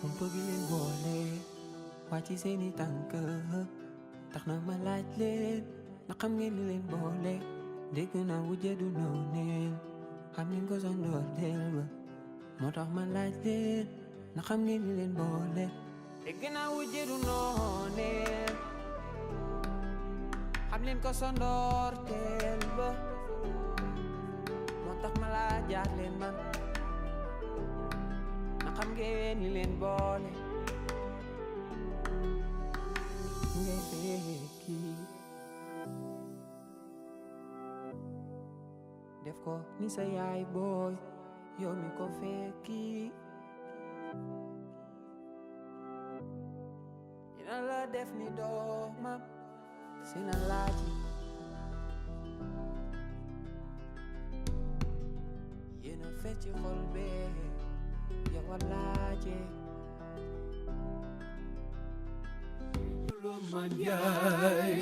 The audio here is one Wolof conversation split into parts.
kumpa gi leen boole wàcc seeni tànk tax na ma laaj leen na xam ngeen li leen boole dégg naa wujje du nooneen xam ngeen ko sa ndorteel ba moo tax ma laaj leen na xam ngeen li leen boole dégg naa wujje du nooneen xam leen ko sa ndorteel ba moo tax ma laajaat leen man na xam ngeen li leen boole ngay fekki def ko ni sa yaay booy yow mi ko fekki dina la def ni doomam sina laaji yéena fecci xol bee yow a laaje lo man yaay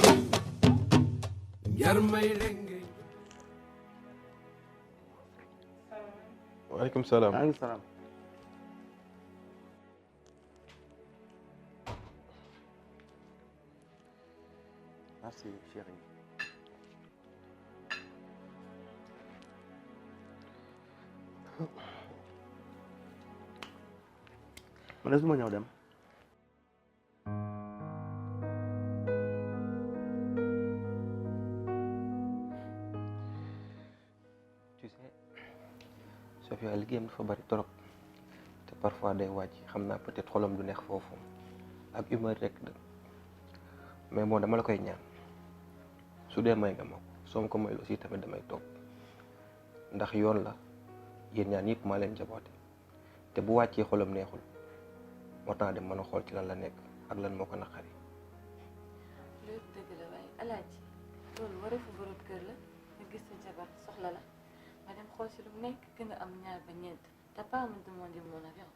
njar may lenge. waaleykum salaam. maaleykum salaam. merci chérie. man de su ma ñëw dem. tu sais Sofia liggéeyam dafa bari trop te parfois day wàcc xam naa peut-être xolam du neex foofu ak humeur rek de mais bon dama la koy ñaan su dee may nga ma ko soo ma ko mayul aussi tamit damay toog ndax yoon la yéen ñaan yëpp maa leen jaboote te bu wàccee xolam neexul moo tax dem mën a xool ci lan la nekk ak lan moo ko naqari. lépp dëgg la waaye alaaji loolu wareefu borom kër la nga gis sa jabar soxla la nga dem xool si lu nekk gën a am ñaar ba ñeent t'as pas à me demander mon avis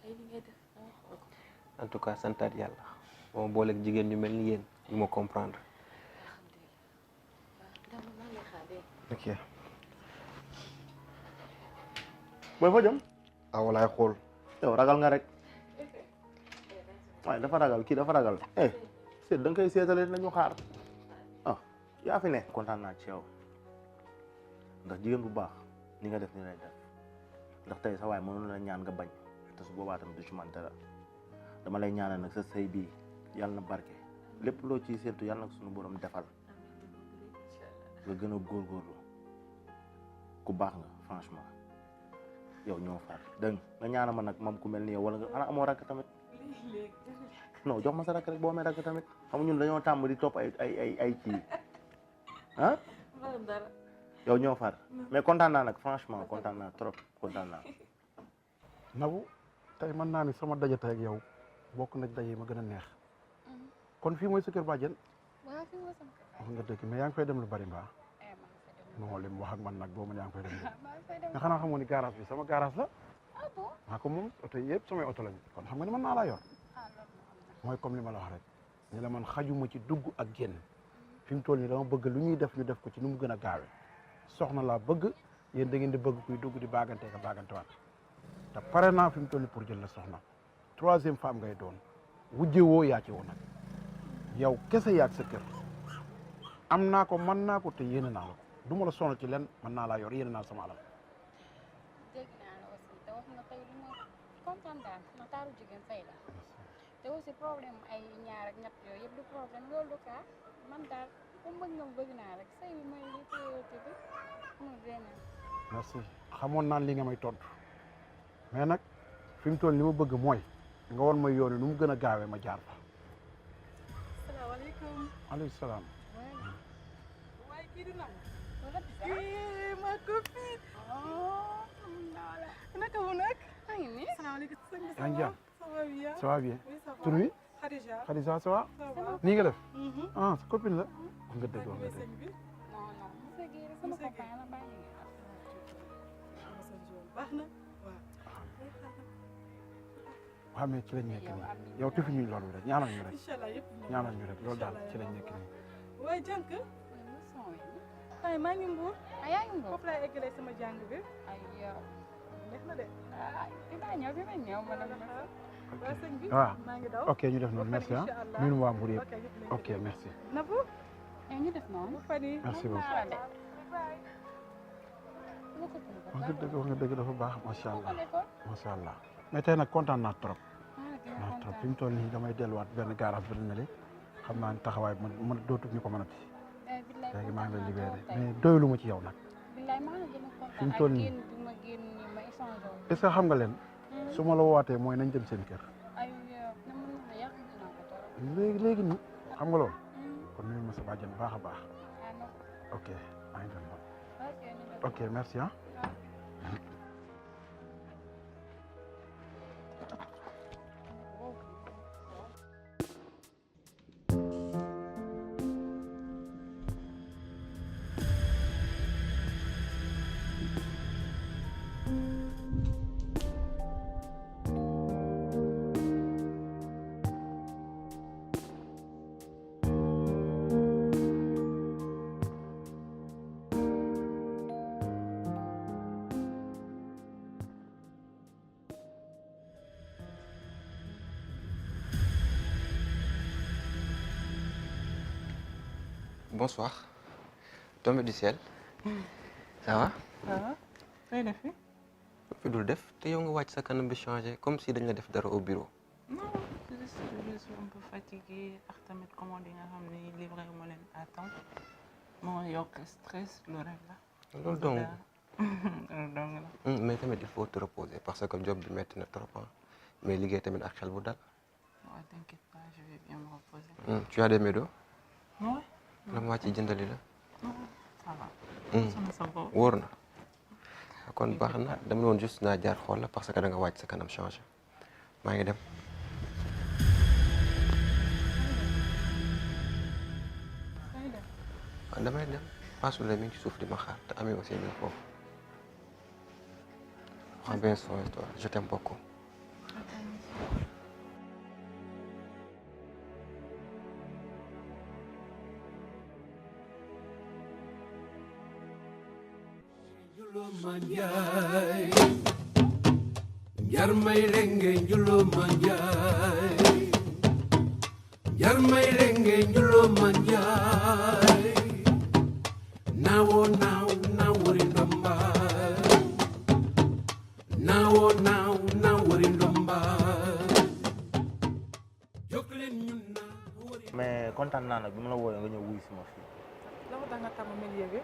ay li ngay def dama xool ko. en tout cas santaat yàlla boo ma booleeg jigéen ñu mel ni yéen ñu ma comprendre. alhamdulilah waaw dama maa ngi xaar dégg ok. booy fa jëm. ah walaay xool. yow ragal nga rek. waaye dafa ragal kii dafa ragal. seet da nga koy seetale nañu xaar. ah yaa fi ne. kontaan naa ci yow ndax jigéen bu baax ni nga def ni lay def ndax tey sa waay mënoon la ñaan nga bañ te su boobaa tamit du ci man dara dama lay ñaanal nag sa sëy bii yàlla na barke lépp loo ciy séentu yàlla nag suñu borom defal nga gën a góorgóorlu ku baax nga franchement yow ñoo far dégg nga ñaanal ma nag mam ku mel ni yow wala nga ana amoo rakk tamit non jox ma sa rakk rek boo amee rakk tamit xam ñun dañoo tàmm di topp ay kii ah dara. yow ñoo far mais kontaan naa nag franchement kontaan naa trop kontaan naa. Nabou tey mën naa ni sama daje tey ak yow bokk na daje ma gën a neex kon fii mooy sa kër bàjjen. waaw fii mooy sama kër. wax nga dëgg mais yaa ngi fay dem lu bari mbaa. non li mu wax ak man nag boo ma yaa ngi fay dem nga xanaa xamoon ni garage bi sama garage la. ah bon. maa ko moom oto yi yëpp samay oto lañu kon xam nga ni mën naa laa yor. mooy comme li ma la wax rek ni la man xajuma ci dugg ak génn fi mu toll nii dama bëgg lu ñuy def ñu def ko ci nu mu gën a gaawee soxna laa bëgg yéen da ngeen di bëgg kuy dugg di baagantee ka baagantewaat te pare naa fi mu toll nii pour jël la soxna troisième femme ngay doon wujje woo yaa ci woo nag yow kese yaag sa kër am naa ko mën naa ko te yéene naa la ko du ma la sonal ci len mën naa laa yor yéene naa sama alal. dégg naa la aussi te wax nga tey lu ma kontaan daal na taaru jigéen fay la te aussi problème ay ñaar ak ñett yooyu yëpp du problème loolu du kaa man daal comme bëgg nga bëgg naa rek sëy bi mooy li priorité bi amul beneen. merci xamoon naan li nga may tontu mais nag fi mu toll li ma bëgg mooy nga woon may yoon nu mu gën a gaawee ma jaar fa. salaamaaleykum. maaleykum salaam. waaye kii di nam. wala bi sax. ma copine. oh naa la. naka mu nag. maa ngi nii. salaamaaleykum. yaa ngi jàmm. ça va bien. ça va bien. oui ça va. tur wi. Khadija. Khadija ça va. ça va. nii nga def. Mhm. ah sa copine la. wax nga dëgg wax nga sëñ dëgg. bi. non non monsieur Guèye sama Monsieur copain la bàyyi nga. sama sëñ bi baax na waaw. waaw mais ci lañ nekk nii yow te fi ñuy loolu rek ñaanal ñu rek incha allah yëpp ñëw. ñaanal ñu rek loolu daal ci lañ nekk nii. waaye jànk. son yi. ay maa ngi mbuur. ah yaa ngi ngoog. foofu laay eggalee sama jàng bi. ay yow. neex na de. ah dinaa ñëw bi ma ñëw ma ne waa sëñ bi waaw maa ngi daw ok ñu def noonu merci ah Inch'Allah. nuyu waa Mbour yëpp ok ñëpp nañ ok merci Nabu yow ñu def noonu fan yi merci naa beaucoup la de wax nga dëgg dafa baax macha allah l'école macha allah mais tey nag kontaan naa trop ah naa trop fi mu toll nii damay delluwaat benn garage bi ne xam naa ne taxawaay man dootu ñu ko mënati léegi maa ngi lay libéré mais doylu ma ci yow nag billaay maa ngi gën a kontaan fi mu toll nii génn bi ma génn nii ma échangé wu est-ce que xam nga leen su ma la wootee mooy nañ dem seen kër ay na mën na yàq naa ko trop léegi nii xam nga loolu kon nuyu ma sa bàjjen baax a baax ah non ok maa ngi dem noonu ok ñu def ok merci ah Bonsoir. Tombé du ciel. Ça va? waaw fay def fi fi dul def te yow nga wàcc sa kanam bi changé comme si dañ la def dara au bureau. non je suis un peu fatiguée ak tamit commande yi nga xam ne livré ma leen à temps moo yokk stress lu rek la loolu donc loolu dong la mais tamit il faut te reposer parce que job bi metti na trop mais liggéey tamit ak xel bu dal. waaw t'inquiète pas je vais bien me reposer Tu as des médos? non la ma wàcc jëndali la. non ça va sama sa bopp wóor na kon baax na dama doon juste naa jaar xool la parce que da nga wàcc sa kanam changé maa ngi dem. waaw damay dem Paasule mi ngi ci suuf di ma xaar te Ami aussi mi ngi foofu. Prends bien soin de toi, je t'aime beaucoup. Manjay Jarmay lenge njulo manjay Jarmay lenge njulo manjay Nawo nawori ndomba Nawo nawori ndomba Joklen ñun na wori mais kontaan naa nag bi ma la wooyee nga ñëw wuy si ma fii la ko tax nga tàmm milieu bi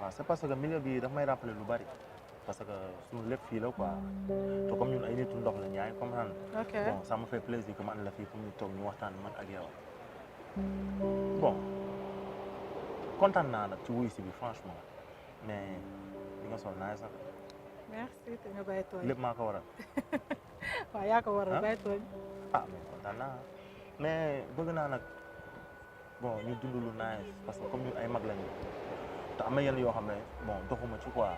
waaw c'est parce que milieu bi daf may rappeler lu bari parce que suñu lépp fii la quoi te comme ñun ay nitu ndox la ñaay comprendre ok bon ça me fait plaisir que ma ànd la fii pour ñu toog ñu waxtaan man ak yow bon kontaan naa nag ci wuy si bi franchement mais li nga sol naay sax merci te nga bàyyi tooñ lépp maa ko waral waaw yaa ko waral Ah? bàyyi tooñ ah mais kontaan naa mais bëgg naa nag bon ñu dund lu naay parce que comme ñun ay mag lañu te am na yenn yoo xam ne bon doxuma ci quoi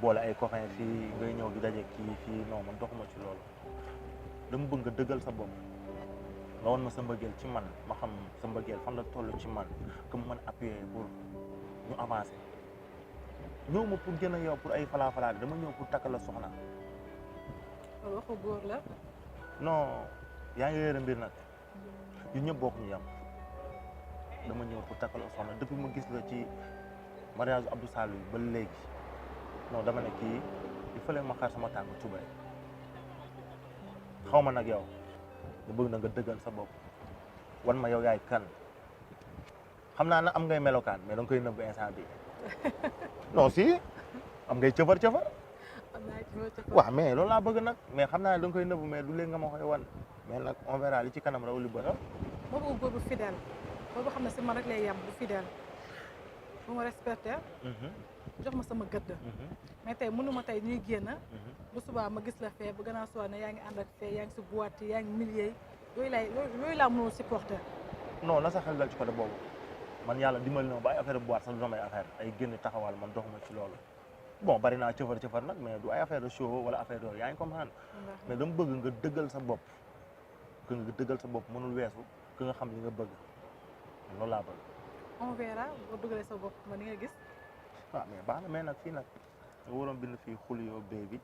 boole ay copains fii ngay ñëw di daje kii fii non man doxuma ci loolu dama bëgg nga dëggal sa bopp nga won ma sa mbëggeel ci man ma xam sa mbëggeel fan la toll ci man que mu mën appuyer pour ñu avancer ñëw ma pour gën a yow pour ay falaa dama ñëw pour takk la soxna loolu waxu góor la non yaa ngi yore mbir nag ñun ñëpp bokk ñu yam dama ñëw pour takk la soxna depuis ma gis la ci mariage Abdou Sall ba léegi non dama ne kii il fallait ma xaar sama tànk tubay xaw ma nag yow nga bëgg na nga dëggal sa bopp wan ma yow yaay kan xam naa nag am ngay melokaan mais danga koy nëbb instant bi non si am ngay cëfar am naa ci loo ca waaw mais loolu laa bëgg nag mais xam naa ne danga koy nëbb mais du léegi nga ma koy wan mais nag on verra li ci kanam raw li bëra boobu góor bu fidèle boobu xam ne si man rek lay yem bu fidèle bu ma respecté jox ma sama gëdd mais tey mënuma tey ñuy génn bu subaa ma gis la fee bu gannaaw suba ne yaa ngi ànd ak fee yaa ngi si boîte yi yaa ngi milliers yooyu laa mënul supporter non na sa xel dal ci côté boobu man yàlla dimbali na ba ay affaire boîte sax du may affaire ay génn taxawal man doxuma ci loolu bon bari naa cëfar nag mais du ay affaire de show wala affaire yooyu yaa ngi comprendre mais dama bëgg nga dëggal sa bopp que nga dëggal sa bopp mënul weesu que nga xam li nga bëgg loolu laa bëgg on verra boo dugalee sa bopp ma ni nga gis waaw mais baax na mais nag fii nag nga waroon bind fii Julio baby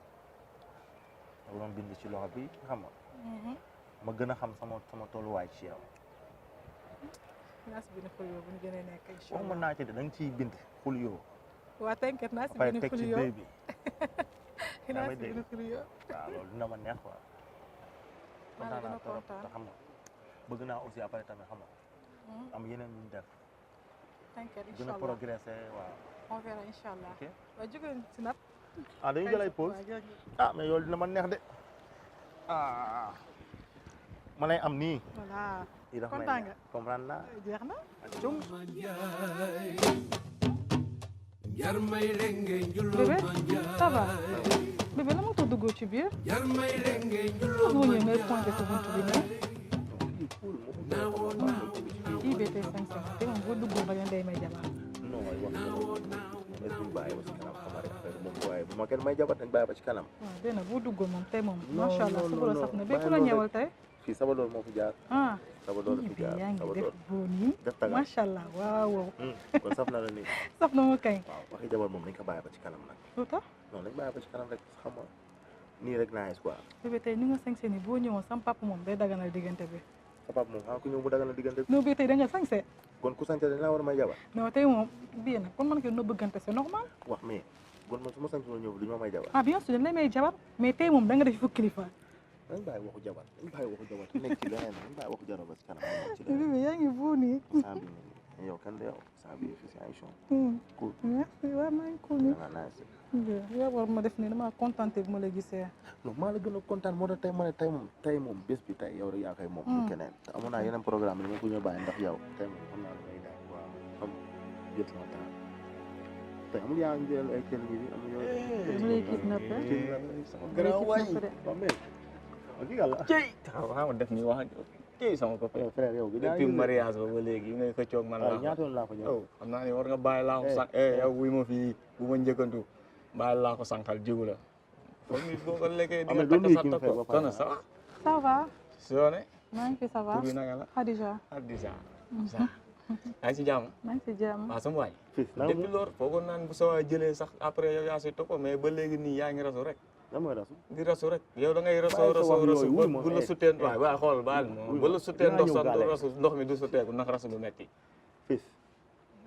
nga waroon bind ci loxo bi xam nga ma gën a xam sama tolluwaay ci yow. naa si bind xulyo bu ñu gënee nekk incha wax mën naa ci de da nga ciy bind xulyo. waa t'inquiète naa si ba pare bind teg ci xulyo béy bi. naa si bind xulyo waaw loolu dina ma neex quoi. maa la gën a trop kontaan. te xam nga bëgg naa aussi après tamit xam nga am yeneen ñu def. t'inquiète gën incha a allah progressé waaw. on verra incha allah. ok waaw jógee si nag. ah dañuy jël ay pause. waaw jërëjëf. ah mais loolu dina ma neex de. ah ma lay am nii. voilà lii dafa may kontaan neex nga. comprendre naa. jeex na. cum. manjay jar may renge njulo bébé ça va manjay bébé la ma ko duggoo ci biir. jar may renge njulo boo ñëwee ngay pointé sa buntu bi nii. nawo naw kii bee tey 5 te moom boo duggoo ba leen day may jabar. non mooy wax est-ce que ñu bàyyi ba ci kanam xam nga rek affaire moom waaye bu ma kenn may jabat dañ bàyyi ba ci kanam. waaw dégg nga boo duggoo moom tey moom. non macha allah non suba la non saf na non bépp la bàyyi ñëwal tey. fii Sabadoor moo fi jaar. ah Sabadoor la fi bii jaar yaa ngi Sabadoor. def boo nii. def tagal macha allah waaw waaw. kon saf na la nii. saf na ma kañ. waaw waxi jabar moom dañ ko bàyyi ba ci kanam nag. lu tax non dañ bàyyi ba ci kanam rek xam nga nii rek naa quoi. bébé tey ni nga sañse ni boo ñëwoon sam papa moom day daganal diggante bi. sa papa moom ku ñëw mu dagal na diggante. non bii tey da nga sañse. kon ku sant dañ laa war a may jabar. non tey moom bii nag kon man kay no bëggante c'est normal. wax mais kon man su ma sant ñëw du ñu ma may jabar. ah bien sûr dañ lay may jabar mais tey moom da nga def fu kilifa. dañ bàyyi waxu jabar dañ bàyyi waxu jabar te nekk ci leneen dañ bàyyi waxu jabar ba ci kanam nekk ci leneen. bébé yaa ngi boo nii. saa bi nii yow kan la yow saa bi fii si ay émission. cool merci waaw maa ngi cool nii. da nga nice. yaa war ma def nii damaa contenté bu ma la gisee. non maa la gën a kontaan moo tax tey ma ne tey moom bés bi tey yow rek yaa koy moom. du keneen te amoon naa yeneen programme yi ma ko ñu bàyyi ndax yow tey moom xam naa damay daal waaw xam jot sama temps tey amul yaa ngi jël ay télévision amul yow. dama lay kidnappé. sama grand waay ba mel. ok yàlla. cey taxaw xam nga def ni wax cey sama copain frère yow. depuis mariage ba léegi yi ngay ko coog man waaw la ñaata yoon laa ko ñëw. yow xam naa ni war nga bàyyi laa ko sànq yow wuy ma fii bu ma njëkkantu bàyyi laa ko sànqal jigu la foog ni boo ko lekkee di nga takk sa takk ko kon ça va ça va. soone maa ngi fi ça va. tur bi naka la Khadija. Khadija yaa ngi si jàmm maa ngi si jàmm. waaw sama waay fii depuis loolu foogoon naan bu sa waay jëlee sax après yow yaa si topp mais ba léegi nii yaa ngi rasu rek lan mooy rasu. di rasu rek yow da ngay rasu Bàyyi sa rasu wax rasu yooyu, ba wuy ma, bu la sutee waaw waaw xool baal ma bu la sutee dinaa ndox ñëw sax du gaale. rasu ndox mi du suteeku ndax rasu lu metti fii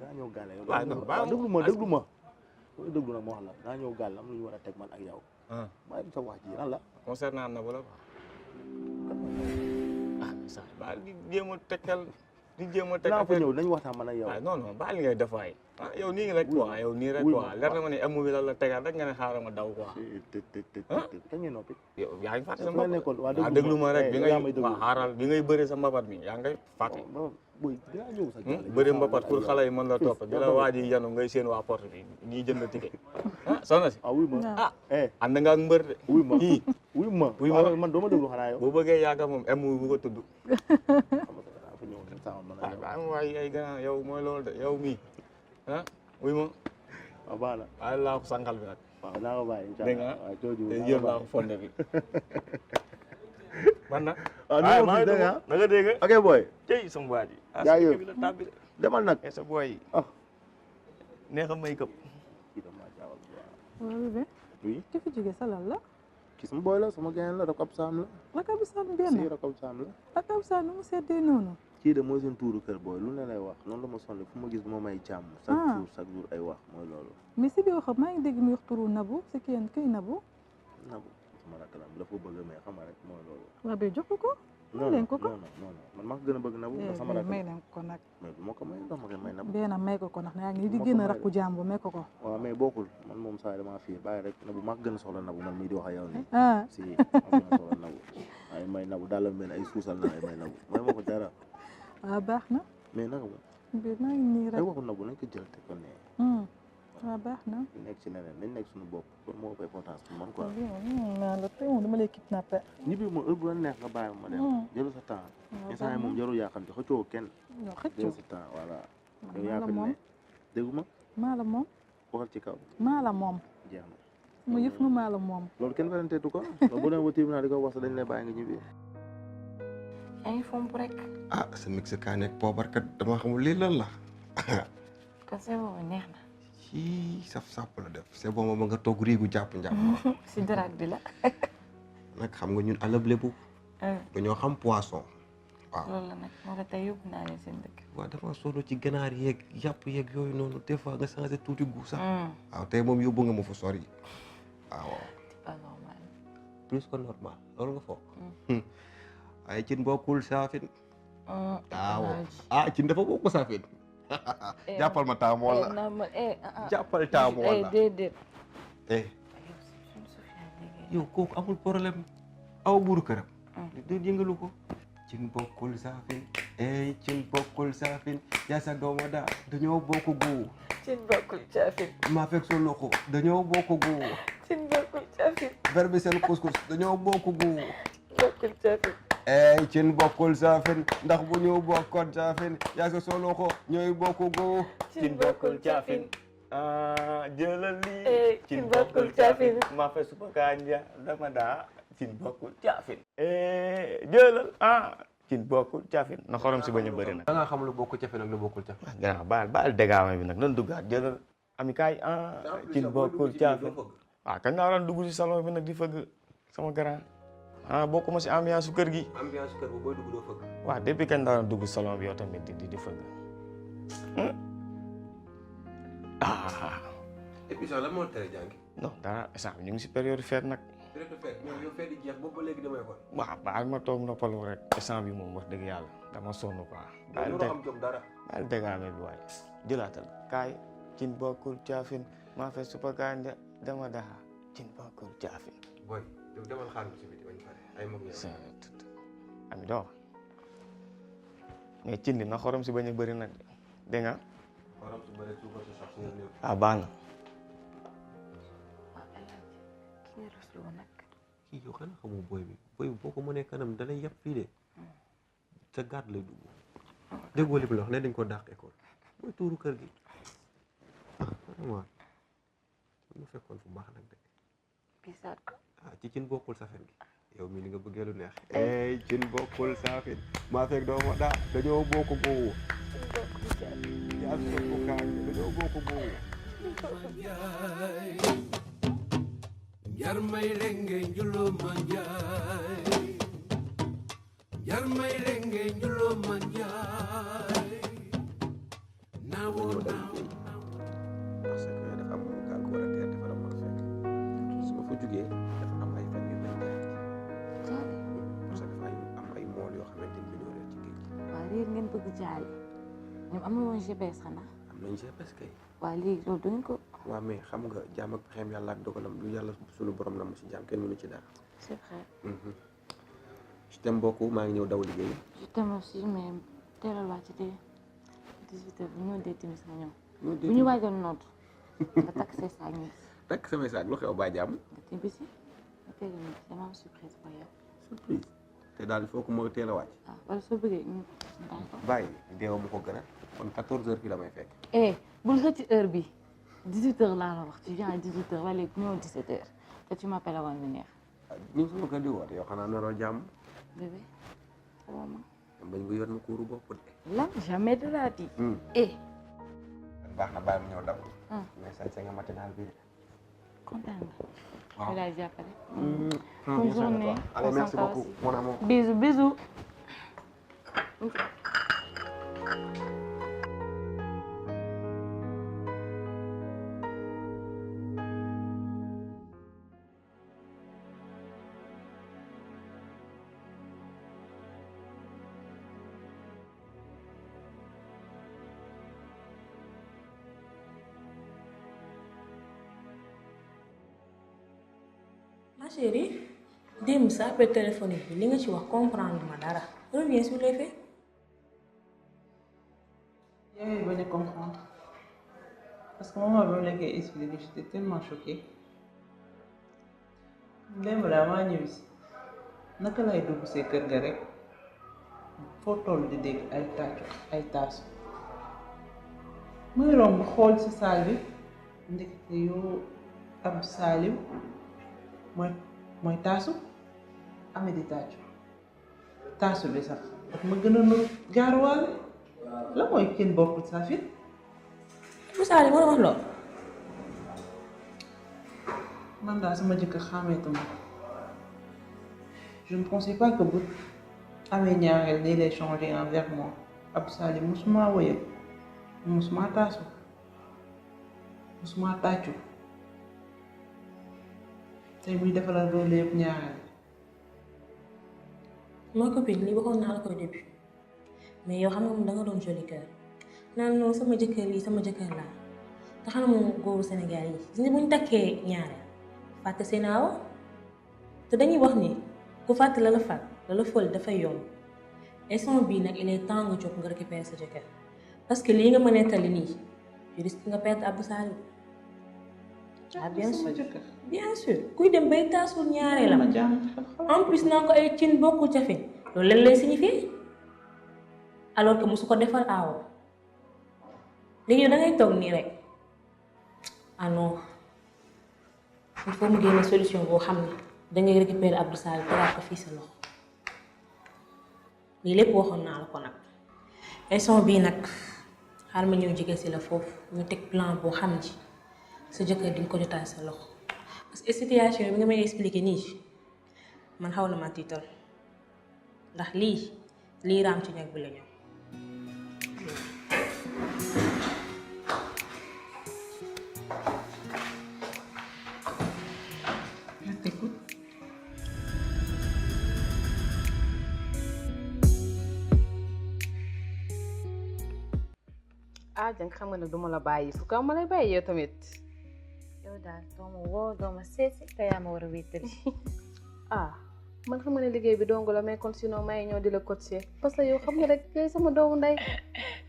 daa ñëw gàlle yow. waaw non baax na déglu ma déglu ma. déglu nag ma wax la daa ñëw gàlle am lu ñu war a teg man ak yow. ah bàyyi sa wax ji lan la. concernant na bu la ah sax baal di jéem a tekkal di jéem a teg naa fa affaire ñëw nañu waxtaan man ak yow. ah non non baal li ngay def waay ah yow nii rek quoi yow nii rek wuy quoi ma, leer na ma ne amu bi la la tegal rek nga ne xaaral ma daw quoi kañ ngeen noppi. yow yaa ngi fàtte sa fu ngeen mbapat nekkoon waa waaw déglu ma rek bi yaa may ngay déglu. waaw xaaral bi ngay bëre sa mbapat mi yaa ngay fàtte boy dinaa ñëw sa gàlle. bëri mbapat pour xale yi mën la topp di la waa ji yanu ngay seen waa porte bi ñiy jënd ticket ah soxna si ah wuy ma. ah eh ànd nga ak mbër de wuy ma. kii wuy ma. wuy ma. man doo ma déglu xanaa yow. boo bëggee yàgga moom amu bu ko tudd naa fa ñëw rek sama man ak ah yow. ba am waay ay gannaaw yow mooy loolu de yow mii ah wuy ma waaw baax na. waaye laa ko sànqal bi nag waaw naa ko bàyyi incha dégg nga allah. waaw jooju te naa yër ko laa bàyyi. ko fonde bi man na waaw waaye nu maa ma ngi fi dégg dugg ah. na nga dégg ok boy. cey sama waa ji ah Yaa sa yëg. bi la tàbbi de demal nag. sa booy yi ah. neex a may këpp kii dama maa jaawal bu baax. waaw bébé. oui. ki fi jógee sa lan la. kii sama boy la sama gain la rakab saam la. Rakabu Saan si benn. rakab saam la. Rakabu Saan nu mu seddee noonu. kii de mooy seen tuuru kër booy lu ne lay wax noonu la ma sonn fu ma gis ma may jàmm. chaque jour ay wax mooy loolu. mais si biir xam maa ngi dégg muy wax turu Nabou si kenn kuy Nabou. Nabou sama rakk la dafa bëgg mais xam nga rek mooy loolu. waaw ba jox ko. non leen ko ko. non non man maa ko gën a bëgg Nabou ndax sama rakk may la leen ko nag. mais bu ma ko may ndax ma koy may Nabou. benn may ko ndax yaa ngi di Ma ko génn may rakku jàmbur may ko ko. waaw mais bokkul man moom saa yi damaa fiir bàyyi rek Nabou maa ko gën a soxla Nabou man mii di wax ak yow nii. ah si maa ko gën a soxla Nabou ay may Nabou daal la mel ay suusal na ay may Nabou may ma ko dara waaw baax na. mais naka moom biir maa ngi nii ay rek. waxu Nabou nañ ko jël te ko ne waaw baax na. ñu nekk ci leneen nañ nekk suñu bopp loolu moo ëpp importance pour man quoi. naa la tey moom dama lay kidnappé. ñibbi ma heure bu la neex nga bàyyi ma dem. jëlu sa temps. instant yi moom jarul yàqante xëccoo kenn. non xëccoo jëlu sa temps voilà. yow maa yaa la fi moom ne déggu ma maa la moom waxal ci kaw maa la moom jeex na. mu yëf nu maa la moom. loolu kenn weranteetu ko loolu bu demee ba tribunal di ko wax sax dañ lay bàyyi nga ñibbi. yaa ngi fomp rek. ah sa mexicain nekk poobar kat dama xamul lii lan la kon c'est bon neex na. ci saf sàpp la def c'est bon ma nga toog riigu jàpp njàpp si daraak bi la. nag xam nga ñun alab lébu dañoo xam poisson waaw loolu la nag moo ko tey yóbbu naa leen seen dëkk waaw dama sonn ci ganaar yeeg yàpp yeeg yooyu noonu des fois nga changé tuuti gu sax waaw tey moom yóbbu nga ma fu sori waaw pas normal plus que normal loolu nga foog ay cin bokkul saafin cin dafa bokk saafin jàppal ma taamu wala jàppal taamu wala déedéet yow kooku amul problème aw buuru këram du yëngalu ko cin bokkul saafin cin bokkul saafin yaa sa dooma daa dañoo bokk gu cin bokkul caafin maa fekk sa loxo dañoo bokk gu cin bokkul caafin vermicelle couscous dañoo bokk gu bokkul caafin cin bokkul saafin ndax bu ñu bokkoon saafin yaa sa loxo ñooy bokk gu cin bokkul caafin jëlal lii cin bokkul caafin maa fekk supa kanja dama daa cin bokkul caafin jëlal cin bokkul caafin na xorom si bañ a bëri nag da nga xam lu bokkul caafin ak lu bokkul caafin gannaaw baal dégaame bi nag nan duggaat jëlal ami kaay cin bokkul caafin waaw kañ naa daan dugg si salon bi nag di fëgg sama grand bokkuma si ambiance su kër gi ambiance kër bu booy dugg doo fëgg waaw depuis kañ naa daan dugg salon bi yow tamit di fëgg et puis sax lan moo tere jàngi non dara instant ñu ngi si période fête nag période fête mais yow fête di jeex boobu ba léegi damay ko waaw baal ma toog noppalu rek instant bi moom wax dëgg yàlla dama sonn quoi doo am jom dara baal dégaame bi waaye jëlaatal kaay cin bokkul caafin maa fe supa kanja dama daha cin bokkul caafin boy yow demal xaar ci biti bañ pare ay mag ñëw ami doo mais cin li na xorom si bañ a bëri nag dégg nga xorom si bëri suukar si sax si néew baax na kii rusloo nag kii yow xanaa xamoo boy bi boo ko mënee kanam dalay yàpp fii de sa gàtt lay dugg déggoo li bi la wax ne dañ ko dàq école mooy tuuru kër gi vraiment mu fekkoon fu baax nag de gisaat ko ci cin bokkul safin gi yow mii li nga bëggee lu neex cin bokkul safin maa fekk doo ma daa dañoo bokk boobu yaa soppu kaay dañoo bokk boobu jar may renge njulo manjaay jar may renge njulo manjaay naawo parce que dafa am gaal ko war a teer dafa am ma fekk su ma fa jugee dafa am ay fan yu may teer parce que dafa am ay mool yoo xamante ni dañoo réer ci géej gi waaw réer ngeen bëgg jaale ñoom am na woon GPS xanaa am nañ GPS kay waaw léegi loolu dañ ko waaw mais xam nga jaam ak pexeem yàlla ak dogalam lu yàlla suñu borom na mu si jaam kenn mënu ci dara c'est vrai je t'aime beaucoup maa ngi ñëw daw liggéey je t'aime aussi mais teelal wàcc de 18h bu ñëw dee timis nga ñëw bu ñu waajoon noot nga takk say saag ñi takk samay saag lu xew ba jàmm nga tibbisi nga teel a ñibbi dama am surprise pour yow surprise te daal il faut que moo teel a wàcc wala soo bëggee ñu daan ko bàyyi deewa mu ko gën a kon 14h fii la may fekk bul xëcc heure bi 18h laa la wax tu viens à 18h wala léegi ñëw 17h te tu m'appelles avant de venir ñu ngi sama kër di woote yow xanaa naroo jàmm bébé xamoo ma bañ nga yor na kuuru bopp de lan jamais de la vie baax na bàyyi mu ñëw daw mais sañ nga matinal bi de kontaan nga waaw lay jàppale bonne journée allez merci beaucoup mon amour bisous bisous Ma chérie, démb sa appel téléphonique bi li nga ci wax comprendre ma dara reviens sur les faits. Yow yaa bañ a comprendre parce que moment bi ma la koy expliqué j'étais tellement choquée démb daa maa ñëw si naka lay dugg see kër ga rek foo toll di dégg ay tàccu ay taasu muy romb xool ci saal bi ndekete yoo ab Salim mooy taasu ame di taasu bi sax daf ma gën a nuru gaaruwaale la mooy kenn bokkul safin bu Salim moo wax loolu man daal sama jëkkër xàmmeetuma ko je ne pensais pas que bu amee ñaareel nii lay changer envers moi. Abdou Salim musuma woyal musuma taasu musuma tàccu tey muy defalal loolu yëpp ñaareel. ma copine lii waxoon naa la ko début mais yow xam nga moom da nga doon joli cœur naan noonu sama jëkkër yi sama jëkkër laa te xam moom góoru Sénégal yi gis nga bu ñu takkee ñaareel fàtte seen aawa te dañuy wax ni ku fàtte la la fàtt la la fël dafay yomb instant bii nag il est temps nga jóg nga récupérer sa jëkkër parce que lii nga ma nettali nii tu risques nga perdre Abdou Salim. ah bien sûr kuy dem bay taasul ñaareelam en plus naa ko ay cin bokkul ca fi loolu leen lay signifier alors que musu ko defal aawo léegi yow da ngay toog nii rek ah non il faut mu génne solution boo xam ne dangay récupérer Abdou Salim tegaat ko fii sa loxo lii lépp waxoon naa la ko nag instant bii nag xaar ma ñëw jege si la foofu ñu teg plan boo xam ji sa jëkkër di nga ko jotaay sa loxo parce que situation bi nga may expliquer nii man xaw na ma tiital ndax lii raam ci ñag bi la ñëw. ah jàng xam nga ne duma la bàyyi fu kaw ma lay bàyyi yow tamit. yow daal doo ma woo doo ma seesi te yaa ma war a wéttali. ah man xam nga ne liggéey bi dong la mais kon sinon may ñëw di la coacher parce que yow xam nga rek yaay sama doomu ndey.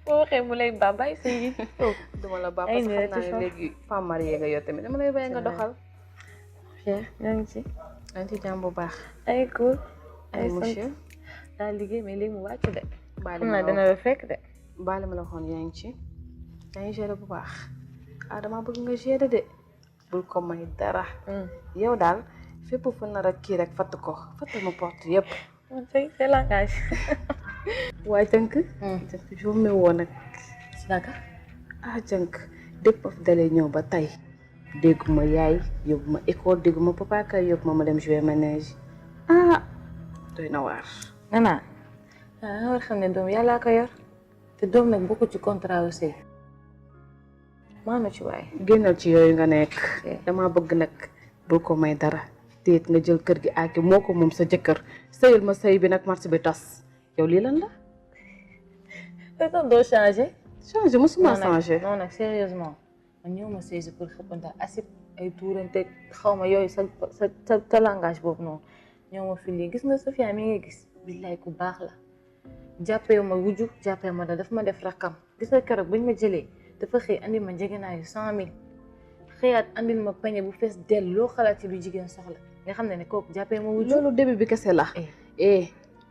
boo waxee mu lay ba bàyyi sëy bi. duma la ba parce que xam naa ne léegi femme mariée nga yow tamit dama lay bàyyi nga doxal. ñoo ngi ci. yaa ngi ci jàmm bu baax. ay cool. ay monsieur. daal liggéey mais léegi mu wàcc de. xam naa dina la fekk de. baale ma la waxoon yaa ngi ci. yaa ngi gérer bu baax. ah dama bëgg nga gérer de. bul ko may dara. yow daal fépp fu nar a kii rek fatt ko fattal ma porte yëpp. c'est langage. waa jënk. jënk journée woo nag. si naka. ah jënk dépp of dalee ñëw ba tey dégguma yaay yóbbu ma école dégguma papa kay yóbbu ma dem jouer manège. ah doy na waar. nana nga war xam ne doom yàllaa ko yor te doom nag bokku ci contrat aussi. maanu ci waay génnal ci yooyu nga nekk. dama bëgg nag bul ko may dara téet nga jël kër gi aaki moo ko moom sa jëkkër sëyal ma sëy bi nag marché bi tas yow lii lan la. te sax doo changé. changé mosuma changé. non nag sérieusement man ñëw ma sëy si pour xëppante asib ay tuurante xaw ma yooyu sa langage boobu noonu ñëw ma fi lii gis nga Sofia mi nga gis billaay ku baax la jàppee ma wujju jàppee ma da daf ma def rakkam gis nga keroog bañ ma jëlee dafa xëy andi ma njëgënaayu 100 000 xëyaat andil ma pañe bu fees dell loo xalaat ci lu jigéen soxla nga xam ne kooku jàppee ma wujju. loolu début bi kese la.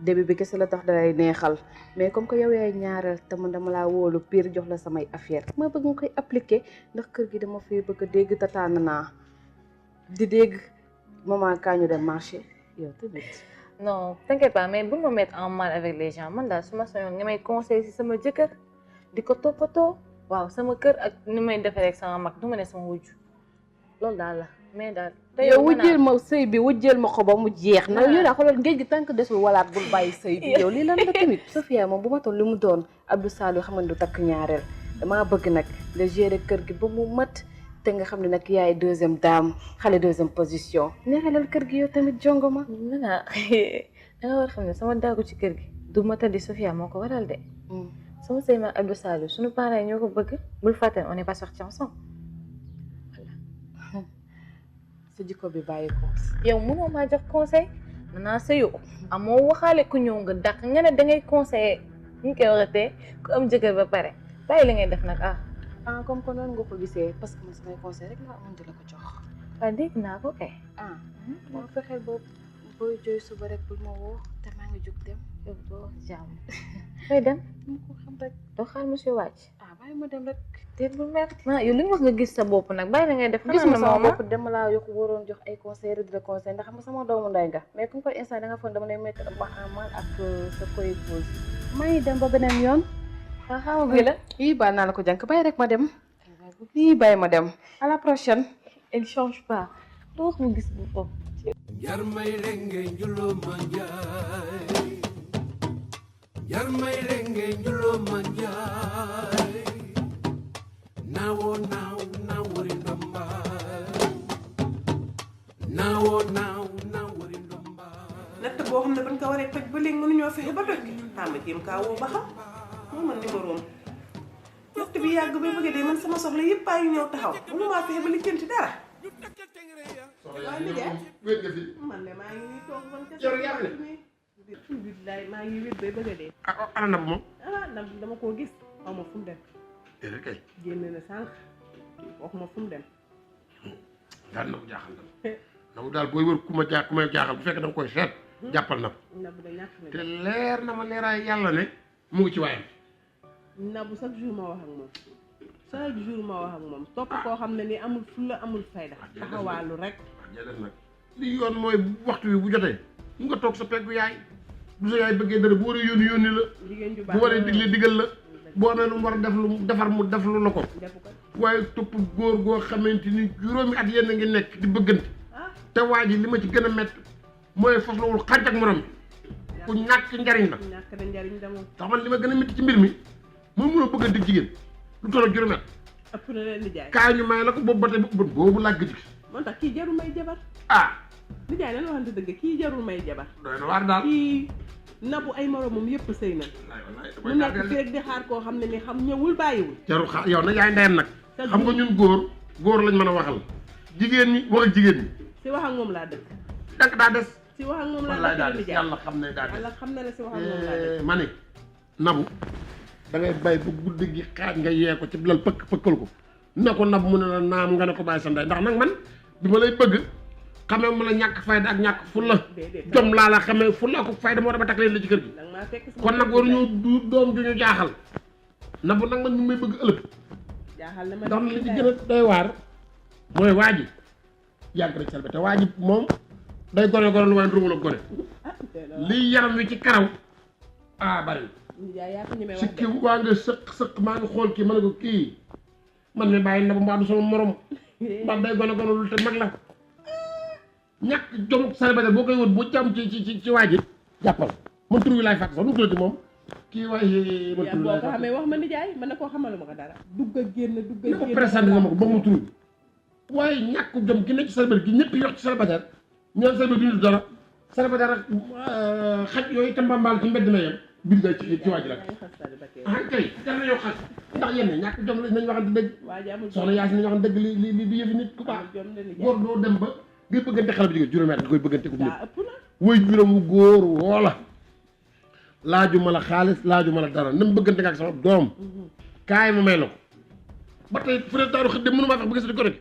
début bi kese la tax dalay neexal mais comme que yow yaay ñaareel te man dama laa wóolu pire jox la samay affaire ma bëgg nga koy appliquer ndax kër gi dama fi bëgg a dégg tataana naa di dégg maman kaa ñu dem marché yow tamit. non t'inquiète pas mais bu ma mettre en mal avec les gens man daal su ma soñoon nga may conseil si sama jëkkër di ko toppatoo waaw sama kër ak ni may defee rek sama mag du ma ne sama wujj loolu daal la mais daal. te yow wujjeel ma sëy bi wujjeel ma ko ba mu jeex. na yow daa xoolal géej gi tànk desul walaat bul bàyyi sëy bi yow lii lan la tamit. Sofia moom bu ma toll li mu doon Abdou Salim xam nga du takk ñaareel damaa bëgg nag nga gérer kër gi ba mu mat te nga xam ne nag yaay deuxième dame xale deuxième position. neexalal kër gi yow tamit jongo ma. da nga war xam ne sama daagu ci kër gi du ma tëddi Sofia moo ko waral de. sama sëy ma Abdou Salim suñu parents yi ñoo ko bëgg bul fàtte on n'est pas sortis ensemble. sa jikko bi bàyyi ko yow mënoo maa jox conseil naa sëyu amoo waxaale ku ñëw nga dàq nga ne dangay conseiller ñu koy waxatee ku am jëkkër ba pare bàyyi la ngay def nag comme que noonu nga ko gisee parce que man samay conseil rek laa amoon di la ko jox. waaw dégg naa ko kay. moo fexeel boobu booy jooy suba rek bul ma woo te maa ngi jóg dem. yow doo jàmm. fay dem. mu ko xam rek doo xaar monsieur wàcc. bàyyi ma dem rek. déet bu mer. yow li nga wax nga gis sa bopp nag bàyyi la ngay def. gis na sama bopp dama laa yokk waroon jox ay conseils rek di la conseil ndax xam nga sama doomu nday nga. mais comme que instant da nga foog dama lay mettre en mal ak sa koy pause. maa ngi dem ba beneen yoon. xaw ma la. baal naa la ko jànk bàyyi rek ma dem. bàyyi ma dem. à la prochaine. elle change pas. doo wax mu gis boppam. Jarmay renge njulo manjay Jarmay renge njulo manjay Nawo nawori ndomba Nawo nawori ndomba natt boo xam ne bañ ko waree toj ba léegi mënuñoo fexe ba toj tàmm jéem kaa woo ba xam moo man numéro am natt bi yàgg ba bëgg dee man sama soxla yëpp ay ñëw taxaw mënumaa fexe ba lijjanti dara waaw nijaay wéet nga fi man de maa ngi nii toog ban ca yow yaa billaay maa ngi wét bay bëgg a dee ana nab moom nab dama koo gis xaw ma fu mu dem déedéet kay génn na sànq waxuma fu mu dem daal na ko jaaxal na mu daal booy wër ku may jaaxal bu fekkee da nga koy seet jàppal na nabu da ñàkk na te leer na ma leeraay yàlla ne mu ngi ci waayam nabu chaque jour ma wax ak moom chaque jour ma wax ak moom topp koo xam ne ni amul fulla amul fayda taxawaalu rek jërëjëf nag li yoon mooy waxtu wi bu jotee mu nga toog sa peggu yaay bu sa yaay bëggee dara bu waree yónni la jigéen ju bu baax waree digle digal la boo amee lu mu war a def lu defar mu def lu la ko waaye topp góor goo xamante ni juróomi at yéen a ngi nekk di bëggante te waa ji li ma ci gën a métti mooy faslawul xànc ak morom bi ku ñàkk njariñ la ñàkk na njariñ da moom tax man li ma gën a métti ci mbir mi mooy mun a bëggante jigéen lu toll ak juróomi at ëpp na leen nijaay kaa ñu may la ko boobu ba tey boobu laa gëj moo tax kii jarul may jabar nijaay nan waxante dëgg kii jarul may jabar doy na waar daal kii nabu ay moromam yëpp sëy na mu nekk fi rek di xaar koo xam ne ni xam ñëwul bàyyiwul jarul xaar yow nag yaay ndeyam nag xam nga ñun góor lañ mën a waxal jigéen ñi wax ak jigéen ñi si wax ak moom laa dëkk dëkk daa des si wax ak moom laa wallaay dëkk daa des nijaay yàlla xam ne daa des yàlla xam na ne si wax ak moom laa dëkk ma ne nabu da ngay bàyyi ba guddi gi xaaj nga yee ko ci lal pëkkal ko ne ko nabu mu ne la naam nga ne ko bàyyi sa ndey ndax nag man bi ma lay bëgg xamee mu la ñàkk fayda ak ñàkk fulla jom laa la xamee fulla ak fayda moo dama takk leen la ci kër gi kon nag waruñu du doom ju ñu jaaxal nabu nag man ñu may bëgg ëllëg jaaxal na ma ndax li ci gën a doy waar mooy waa ji yàgg rek selbe te waa ji moom day gone lu waaye ruwul ak gone lii yaram wi ci karaw bari si kii waa nga sëq maa ngi xool kii ma ne ko kii man mi bàyyi nabu mbaa du sama morom mbaa day gone lu te mag la ñàkk jom célibataire boo koy wut bu jam ci waa ji jàppal man tur wi laay fàtte sax nu tuddati moom kii waaye man tur wi laay boo ko xamee wax ma nijaay man na koo xamalu ma ko dara dugg ak génn dugg ak génn ko présenté na ma ko ba mu tur wi waaye ñàkk jom gi nekk ci célibataire gi ñëpp yox ci célibataire ñoom célibataire du ñu dara célibataire ak xaj yooyu tambambaal ci mbedd na yem biir day ci waa ji rek kay jar na yow xaj ndax yéen ñàkk jom la nañ waxante dëgg soxna yaa si nañ waxante dëgg li di yëfi nit ku baax góor doo dem ba ngay bëggante xale bu jigéen juróomi at nga koy bëggante ko nit woy juróom wu góor woola laaju ma la xaalis laaju ma la dara nam bëggante nga ak sama doom kaay ma may la ko ba tey fu ne taaru xëy dem mënu maa fex ba gis di ko rek